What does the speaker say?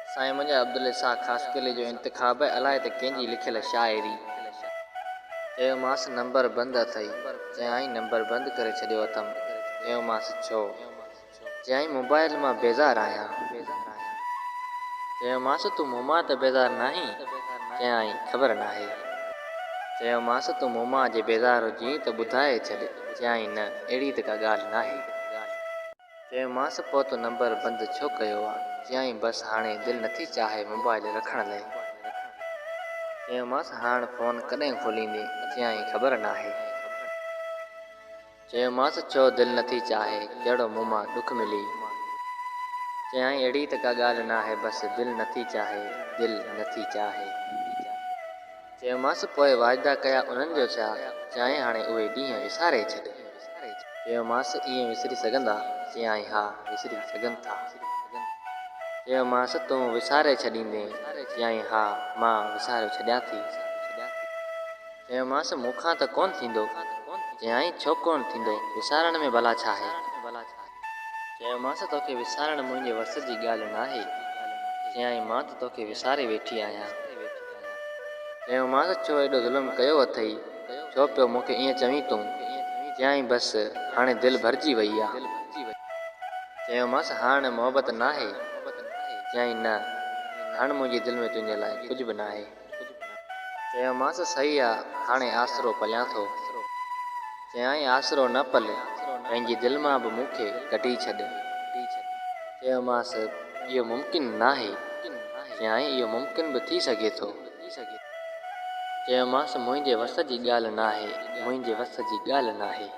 سائين منهنجا عبدالاسحاق خاصخيلي جو انتخاب الائي ته ڪنهن جي لکيل شاعري. چيومانس نمبر بند اٿئي. چيائين نمبر بند ڪري ڇڏيو اٿم. چيومانس ڇو؟ چيائين موبائل مان بيزار آهيان. چيومانس تون مون مان ته بيزار ناهين؟ چيائين خبر ناهي. چيومانس تون مون مان جي بيزار هجين ته ٻڌائي ڇڏ. چيائين نه اهڙي ته ڪا ڳالهه ناهي. چيومانس پوء تو نمبر بند ڇو ڪيو آ؟ چيائين بس هاڻي دل نٿي چاهي موبائل رکڻ لئه. چيومانس هاڻ فون ڪڏهن کوليندين؟ چيائين خبر ناهي. چيومانس ڇو دل نٿي چاهي، ڪهڙو مون مان ڏک ملي؟ چيائين اهڙي ته ڪا ڳالهه ناهي بس دل نٿي چاهي، دل نٿي چاهي. چيومانس پوء واعدا ڪيا انهن جو ڇا؟ چيائين هاڻي اهي ڏينهن وساري ڇڏ. چيومانس ائين وسري سگهندا؟ چيائين ها وسري سگهن ٿا. چيومانس تون وساري ڇڏيندين؟ چيائين ها مان وساريو ڇڏيان ٿي. چيومانس مون کان ته ڪونه ٿيندو. چيائين ڇو ڪونه ٿيندو وسارڻ ۾ ڀلا ڇاهي؟ چيومانس توکي وسارڻ منهنجي وس جي ڳالهه ناهي. چيائين مان ته توکي وساري ويٺي آهيان. چيومانس ڇو ايڏو ظلم ڪيو اٿئي، ڇو پيو مون کي ائين چوين تون؟ چيائين بس هاڻي دل ڀرجي وئي آ. چيومانس هاڻ محبت ناهي؟ چيائين نه، هاڻ منهنجي دل ۾ تنهنجي لاء ڪجهه به ناهي. چيومانس صحيح آ، هاڻي آسرو پليان ٿو. چيائين آسرو نه پل، پنهنجي دل مان به مون کي ڪڍي ڇڏ. چيومانس اهو ممڪن ناهي. چيائين اهو ممڪن به ٿي سگهي ٿو. چيومانس منهنجي وس جي ڳالهه ناهي، منهنجي وس جي ڳالهه ناهي.